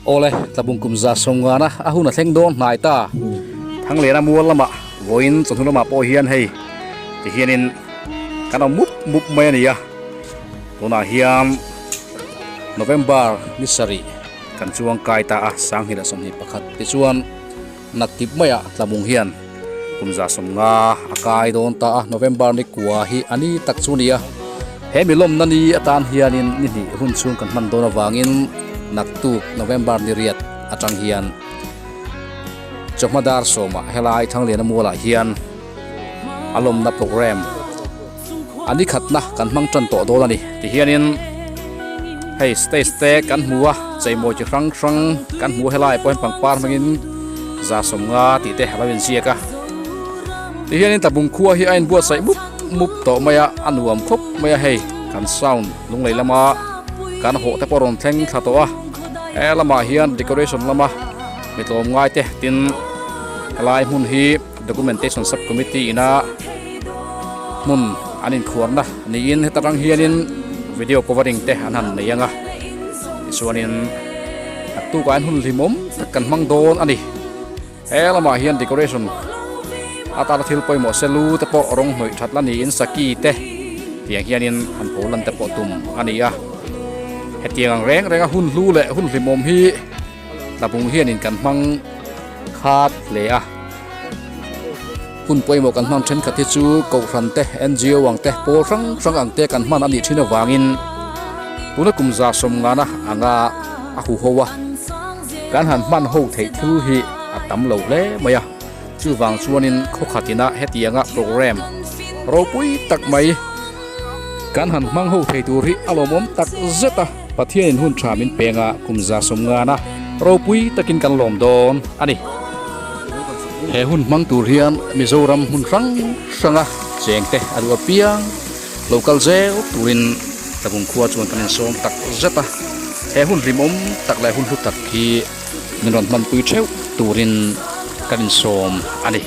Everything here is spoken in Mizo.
Awle, tlabung kum za sawmngana a hun a thleng dawn hnai ta. Thanglena mual lamah vawiin chawhnu lamah pawh hian hei ti hianin kan awm mup mup mai a ni a. Tunah hian November ni sarih kan chuang kai ta a, 2021 tichuan naktip maiah tlabung hian kum 150 a kai dawn ta a, November ni kua hi a ni tak chu a ni a. He mi lawmna ni atan hianin ni hnih hun chhung kan hman dawn avangin naktuk November ni riat atang hian chawhma dar sawmah helai Thangliana mualah hian a lawmna programme a ni khatna kan hmang tan tawh dawn a ni. Tihianin hei stage te kan hmu a, cheimawi chi hrang hrang kan hmu a helai pawh hian pangpar hmangin 150 tih te a lo inziak a. Tihianin tlabung khua hi a inbuatsaih mup mup tawh mai a, a nuam khawp mai a hei kan sound lunglei lama kan hawh te pawh a rawn thleng thla tawh a, he lamah hian decoration lama mi tlawm ngai te tin helai hmun hi Documentation Sub Committee ina hmun an inkhuarna niin heta tang hianin video covering te an han nei ang a, tichuanin a tukah hian hun hlimawm tak kan hmang dawn a ni. He lamah hian decoration atana thil pawimawh selu te pawh rawng hnawih that la niin saki te tiang hianin han pho lan te pawh tum a ni a, hetiang ang reng renga hun hlu leh hun hlimawm hi Tlabung hianin kan hmang khat hle a, hun pawimawh kan hman thenkhat hi chu Kohhran te, NGO ang te, pawl hrang hrang ang te kan hman a nih thin avangin tuna kum 150 anga a huho a, kan han hman ho theih thil hi a tam lo hle mai a, chuvang chuanin khawkhat ina hetianga programme ropui tak mai kan han hmang ho thei tur hi a lawmawm tak zet a. Pathianin hun tha min peng a, kum 150 ropui takin kan lawm dawn a ni. He hun hmang tur hian Mizoram hmun hrang hranga chengte a duh apiang lo kal zel turin Tlabung khua chuan kan insawm tak zet a. He hun hlimawm tak leh hun hlu tak hi min rawn hmanpui theuh turin kan insawm a ni.